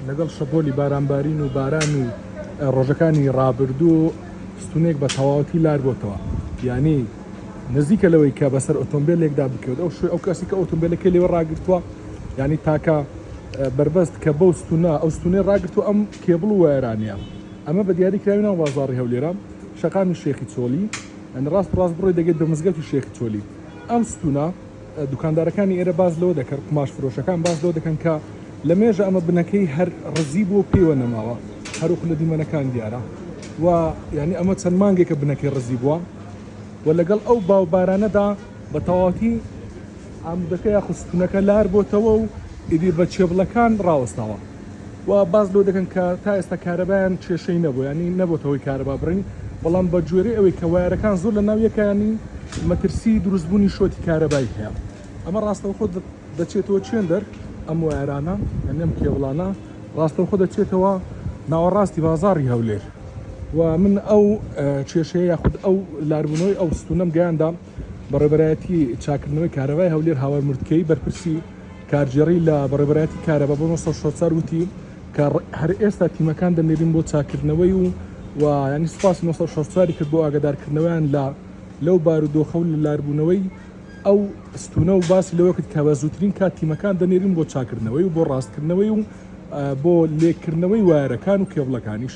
لەگەڵ شەپۆلی بارانبارین و باران و ڕۆژەکانی ڕابردوو ستونێک بە تەواوەتی لار بۆتەوە یانی نزیکە لەوەی کە بەسەر ئۆتۆمبیلێکدا بکەوێت ئەو شوێ ئەو کەسی کە ئۆتۆمبیلەکەی لێوە ڕاگرتووە یانی تاکە بەربەست کە بەو ستونە ئەو ستونەی ڕاگرتووە ئەم کێبڵ و وایەرانەیە ئەمە بە دیاری کراوی ناو بازاڕی هەولێرە شەقامی شێخی چۆلی یانی ڕاست ڕاست بڕۆی دەگەیت بە مزگەوتی شێخی چۆلی ئەم ستونە دوکاندارەکانی ئێرە باس لەوە دەکەن، قوماش فرۆشەکان باس لەوە دەکەن کە لە مێژە ئەمە بنەکەی هەر ڕزی بووە و پێوە نەماوە، هەروەکو لە دیمەنەکان دیارە و یانی ئەمە چەند مانگێکە بنەکەی ڕزی بووە و لەگەڵ ئەو با و بارانەدا بە تەواوەتی عامودەکە یاخود ستونەکە لار بۆتەوە و ئیدی بە چێبڵەکان ڕاوەستاوە و باس لەوە دەکەن کە تا ئێستا کارەبایان کێشەی نەبوو یانی نەبۆتە هۆی کارەبا بڕین بەڵام بە گوێرەی ئەوەی کە وایەرەکان زۆر لە ناو یەکانی مەترسی دروستبوونی شۆتی کارەبای هەیە ئەمە ڕاستەوخۆ دەچێتەوە چێندەر ئەم وایەرانە یانی ئەم کێبڵانە ڕاستەوخۆ دەچێتەوە ناوەڕاستی بازاڕی هەولێر و من ئەو کێشەیە یاخود ئەو لاربوونەوەی ئەو ستونەم گەیاندە بەڕێوەبەرایەتی چاکردنەوەی کارەبای هەولێر هاوار مورتکەیی بەرپرسی کارگێڕی لە بەڕێوەبەرایەتی کارەبا بۆ 964 وتی کە هەر ئێستا تیمەکان دەنێرین بۆ چاککردنەوەی و و ینی سوپاسی 964 کرد بۆ ئاگادارکردنەوەیان لە لەو بارودۆخە و لە لاربوونەوەی ئەو ستونە و باسی لەوە کرد کە بە زووترین کات تیمەکان دەنێرین بۆ چاکردنەوەی و بۆ ڕاستکردنەوەی و بۆ لێکردنەوەی وایەرەکان و کێبڵەکانیش.